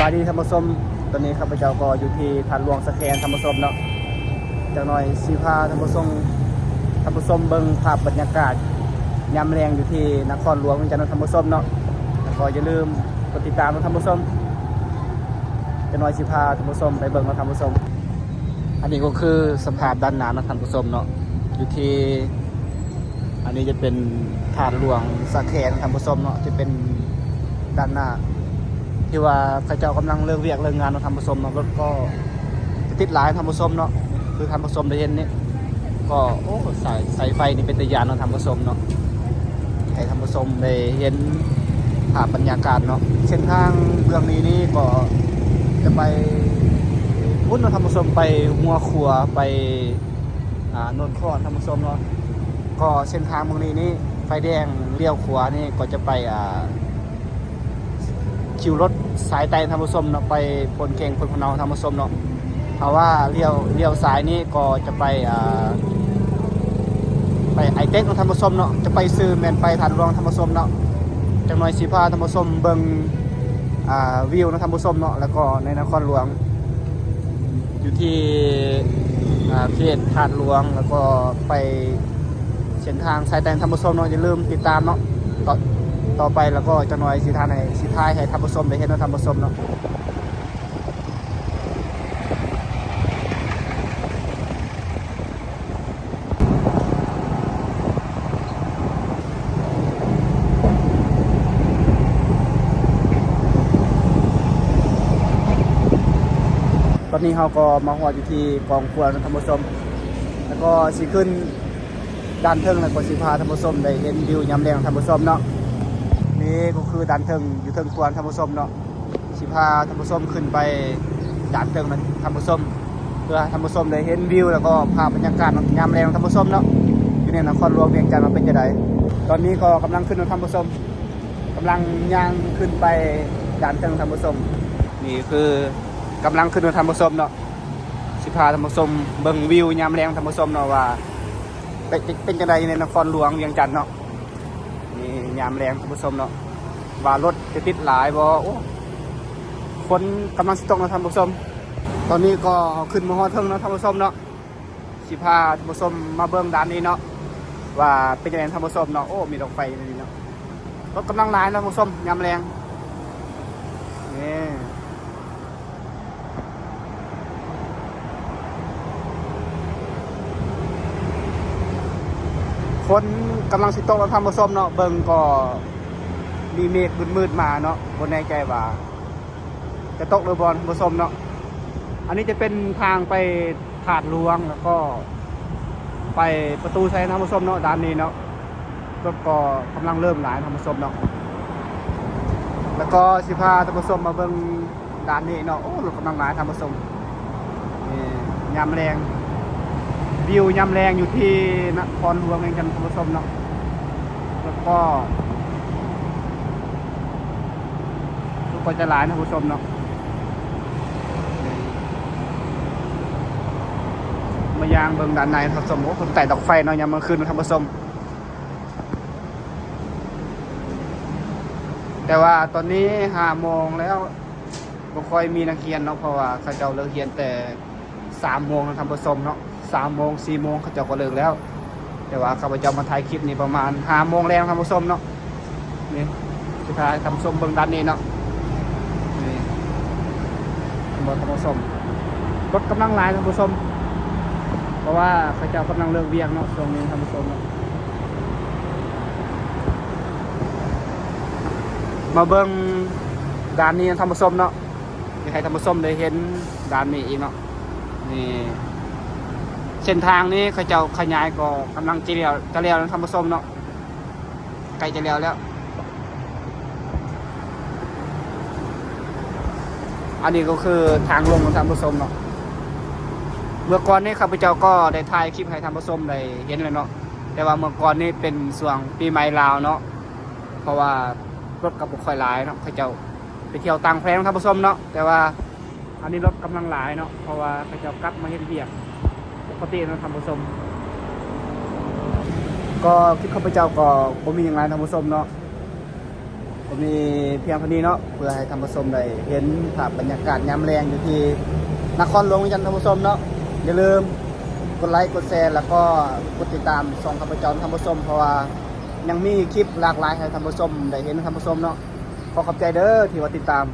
ສະບາຍດີທ່ານຜູ້ຊົມ, ຕອນນີ້ຂ້າພະເຈົ້າກໍຢູ່ທີ່ທາດຫຼວງສະແຄນ ທ່ານຜູ້ຊົມເນາະ. ຈັກໜ່ອຍຊິພາທ່ານຜູ້ຊົມ, ທ່ານຜູ້ຊົມເບິ່ງພາບບັນຍາກາດຍາມແລງຢູ່ທີ່ນະຄອນຫຼວງວຽງຈັນເນາະ ທ່ານຜູ້ຊົມເນາະ. ແລ້ວກໍຢ່າລືມກົດຕິດຕາມເນາະ ທ່ານຜູ້ຊົມ. ຈັກໜ່ອຍຊິພາທ່ານຜູ້ຊົມໄປເບິ່ງເນາະ ທ່ານຜູ້ຊົມ. ອັນນີ້ກໍຄືສະພາບດ້ານໜ້າເນາະ ທ່ານຜູ້ຊົມເນາະ, ຢູ່ທີ່ ອັນນີ້ຈະເປັນທາດຫຼວງສະແຄນ ທ່ານຜູ້ຊົມເນາະ, ຈະເປັນດ້ານໜ້າ ທີ່ວ່າເຂົາເຈົ້າກຳລັງເລີກວຽກເລີກງານເນາະ ທ່ານຜູ້ຊົມເນາະ. ລົດກໍຈະຕິດຫຼາຍ ທ່ານຜູ້ຊົມເນາະ, ຄືທ່ານຜູ້ຊົມໄດ້ເຫັນນີ້ ກໍ ໂອ້ ສາຍ ສາຍໄຟນີ້ເປັນຕາຢ້ານເນາະ ທ່ານຜູ້ຊົມເນາະ. ໃຫ້ທ່ານຜູ້ຊົມໄດ້ເຫັນພາບບັນຍາກາດເນາະ. ເສັ້ນທາງເບື້ອງນີ້ນີ້ກໍຈະໄປພຸ້ນເນາະ ທ່ານຜູ້ຊົມ, ໄປຫົວຂົວ ໄປ ອ່າ ໂນນຄອນ ທ່ານຜູ້ຊົມເນາະ. ກໍເສັ້ນທາງເບື້ອງນີ້ນີ້ ໄຟແດງລ້ຽວຂວານີ້ກໍຈະໄປ ອ່າ ຄິວລົດສາຍໃຕ້ ທ່ານຜູ້ຊົມເນາະ, ໄປໂພນເຄັ່ງ ໂພນພະເນົາ ທ່ານຜູ້ຊົມເນາະ. ຖ້າວ່າລ້ຽວ ລ້ຽວຊ້າຍນີ້ກໍຈະໄປ ອ່າ ໄປໄອເຕັກເນາະ ທ່ານຜູ້ຊົມເນາະ, ຈະໄປຊື່ແມ່ນໄປທາດຫຼວງ ທ່ານຜູ້ຊົມເນາະ. ຈັກໜ່ອຍຊິພາທ່ານຜູ້ຊົມເບິ່ງ ອ່າ ວິວເນາະ ທ່ານຜູ້ຊົມເນາະ, ແລ້ວກໍໃນນະຄອນຫຼວງ ຢູ່ທີ່ ອ່າ ເຂດທາດຫຼວງ ແລ້ວກໍໄປເສັ້ນທາງສາຍໃຕ້ ທ່ານຜູ້ຊົມເນາະ. ຢ່າລືມຕິດຕາມເນາະ ຕໍ່ ຕໍ່ໄປ ແລ້ວກໍຈັກໜ່ອຍຊິຖ່າຍໃຫ້ ຊິຖ່າຍໃຫ້ທ່ານຜູ້ຊົມໄດ້ເຫັນເນາະ ທ່ານຜູ້ຊົມເນາະ. ຕອນນີ້ເຮົາກໍມາຮອດຢູ່ທີ່ກອງຂົວແລ້ວ ທ່ານຜູ້ຊົມ, ແລ້ວກໍຊິຂຶ້ນດ້ານເທິງ ແລ້ວກໍຊິພາທ່ານຜູ້ຊົມໄດ້ເຫັນວິວຍາມແລງ ທ່ານຜູ້ຊົມເນາະ. ນີ້ກໍຄືດ້ານເທິງ ຢູ່ເທິງຂົວ ທ່ານຜູ້ຊົມເນາະ. ຊິພາທ່ານຜູ້ຊົມຂຶ້ນໄປດ້ານເທິງນະທ່ານຜູ້ຊົມ, ເພື່ອໃຫ້ທ່ານຜູ້ຊົມໄດ້ເຫັນວິວ ແລ້ວກໍພາບບັນຍາກາດຍາມແລງ ທ່ານຜູ້ຊົມເນາະ, ຢູ່ໃນນະຄອນຫຼວງວຽງຈັນວ່າເປັນຈັ່ງໃດ. ຕອນນີ້ກໍກຳລັງຂຶ້ນນະທ່ານຜູ້ຊົມ, ກຳລັງຍ່າງຂຶ້ນໄປດ້ານເທິງ ທ່ານຜູ້ຊົມ. ນີ້ຄືກຳລັງຂຶ້ນນະທ່ານຜູ້ຊົມເນາະ, ຊິພາທ່ານຜູ້ຊົມເບິ່ງວິວຍາມແລງ ທ່ານຜູ້ຊົມເນາະ ວ່າເປັນ ເປັນຈັ່ງໃດຢູ່ໃນນະຄອນຫຼວງວຽງຈັນເນາະ. ນີ້ຍາມແລງທ່ານຜູ້ຊົມເນາະ, ວ່າລົດຈະຕິດຫຼາຍບໍ່? ໂອ້ ຝົນກຳລັງຊິຕົກເນາະທ່ານຜູ້ຊົມ. ຕອນນີ້ກໍເຮົາຂຶ້ນມາຮອດເທິງເນາະທ່ານຜູ້ຊົມເນາະ, ຊິພາທ່ານຜູ້ຊົມມາເບິ່ງດ້ານນີ້ເນາະ ວ່າເປັນຈັ່ງໃດທ່ານຜູ້ຊົມເນາະ. ໂອ້ ມີດອກໄຟຢູ່ນີ້ເນາະ, ລົດກຳລັງຫຼາຍເນາະທ່ານຜູ້ຊົມ ຍາມແລງ. ນີ້ ຝົນກຳລັງຊິຕົກແລ້ວທ່ານຜູ້ຊົມເນາະ, ເບິ່ງກໍມີເມກມືດໆມາເນາະ, ບໍ່ແນ່ໃຈວ່າຈະຕົກຫຼືບໍ່ທ່ານຜູ້ຊົມເນາະ. ອັນນີ້ຈະເປັນທາງໄປທາດຫຼວງ ແລ້ວກໍໄປປະຕູໄຊທ່ານຜູ້ຊົມເນາະ, ດ້ານນີ້ເນາະ. ລົດກໍກຳລັງເລີ່ມຫຼາຍທ່ານຜູ້ຊົມເນາະ, ແລ້ວກໍຊິພາທ່ານຜູ້ຊົມມາເບິ່ງດ້ານນີ້ເນາະ. ໂອ້ ລົດກຳລັງຫຼາຍທ່ານຜູ້ຊົມ. ນີ້ຍາມແລງ, ວິວຍາມແລງຢູ່ທີ່ນະຄອນຫຼວງວຽງຈັນທ່ານຜູ້ຊົມເນາະ, ແລ້ວກໍ ກໍຈະຫຼາຍທ່ານຜູ້ຊົມເນາະ. ມາຍ່າງເບິ່ງດ້ານໃນທ່ານຜູ້ຊົມ, ໂອ້ ເພິ່ນໄຕ້ດອກໄຟເນາະ ຍາມກາງຄືນທ່ານຜູ້ຊົມ. ແຕ່ວ່າຕອນນີ້ຫ້າໂມງແລ້ວ, ບໍ່ຄ່ອຍມີນັກຮຽນເນາະ, ເພາະວ່າເຂົາເຈົ້າເລີກຮຽນແຕ່ ສາມໂມງນະທ່ານຜູ້ຊົມເນາະ, ສາມໂມງ ສີ່ໂມງເຂົາເຈົ້າກໍເລີກແລ້ວ. ແຕ່ວ່າຂ້າພະເຈົ້າມາຖ່າຍຄລິບນີ້ປະມານຫ້າໂມງແລງທ່ານຜູ້ຊົມເນາະ. ນີ້ ຊິພາທ່ານຜູ້ຊົມເບິ່ງດ້ານນີ້ເນາະ. ນີ້ ເຫັນບໍ່ທ່ານຜູ້ຊົມ, ລົດກຳລັງຫຼາຍທ່ານຜູ້ຊົມ, ເພາະວ່າເຂົາເຈົ້າກຳລັງເລີກວຽກເນາະ ຊ່ວງນີ້ທ່ານຜູ້ຊົມເນາະ. ມາເບິ່ງດ້ານນີ້ນະທ່ານຜູ້ຊົມເນາະ, ຢາກໃຫ້ທ່ານຜູ້ຊົມໄດ້ເຫັນດ້ານນີ້ອີກເນາະ. ນີ້ ເສັ້ນທາງນີ້ເຂົາເຈົ້າຂະຫຍາຍ ກໍກຳລັງຈະແລ້ວ ຈະແລ້ວນະທ່ານຜູ້ຊົມເນາະ, ໃກ້ຈະແລ້ວແລ້ວ. ອັນນີ້ກໍຄືທາງລົງນະທ່ານຜູ້ຊົມເນາະ. ເມື່ອກ່ອນນີ້ຂ້າພະເຈົ້າກໍໄດ້ຖ່າຍຄລິບໃຫ້ທ່ານຜູ້ຊົມໄດ້ເຫັນແລ້ວເນາະ, ແຕ່ວ່າເມື່ອກ່ອນນີ້ເປັນຊ່ວງປີໃໝ່ລາວເນາະ, ເພາະວ່າລົດກໍບໍ່ຄ່ອຍຫຼາຍເນາະ, ເຂົາເຈົ້າໄປທ່ຽວຕ່າງແຂວງທ່ານຜູ້ຊົມເນາະ. ແຕ່ວ່າ ອັນນີ້ລົດກຳລັງຫຼາຍເນາະ, ເພາະວ່າເຂົາເຈົ້າກັບມາເຮັດວຽກປົກກະຕິເນາະທ່ານຜູ້ຊົມ. ກໍຄລິບຂ້າພະເຈົ້າກໍບໍ່ມີຫຍັງຫຼາຍທ່ານຜູ້ຊົມເນາະ, ກໍມີພຽງເທົ່ານີ້ເນາະ ເພື່ອໃຫ້ທ່ານຜູ້ຊົມໄດ້ເຫັນພາບບັນຍາກາດຍາມແລງຢູ່ທີ່ນະຄອນຫຼວງວຽງຈັນ ທ່ານຜູ້ຊົມເນາະ. ຢ່າລືມກົດໄລ ກົດແຊ ແລ້ວກໍກົດຕິດຕາມຊ່ອງຂ້າພະເຈົ້າ ທ່ານຜູ້ຊົມ ເພາະວ່າຍັງມີຄລິບຫຼາກຫຼາຍໃຫ້ທ່ານຜູ້ຊົມໄດ້ເຫັນ ທ່ານຜູ້ຊົມເນາະ. ຂໍຂອບໃຈເດີທີ່ວ່າຕິດຕາມ.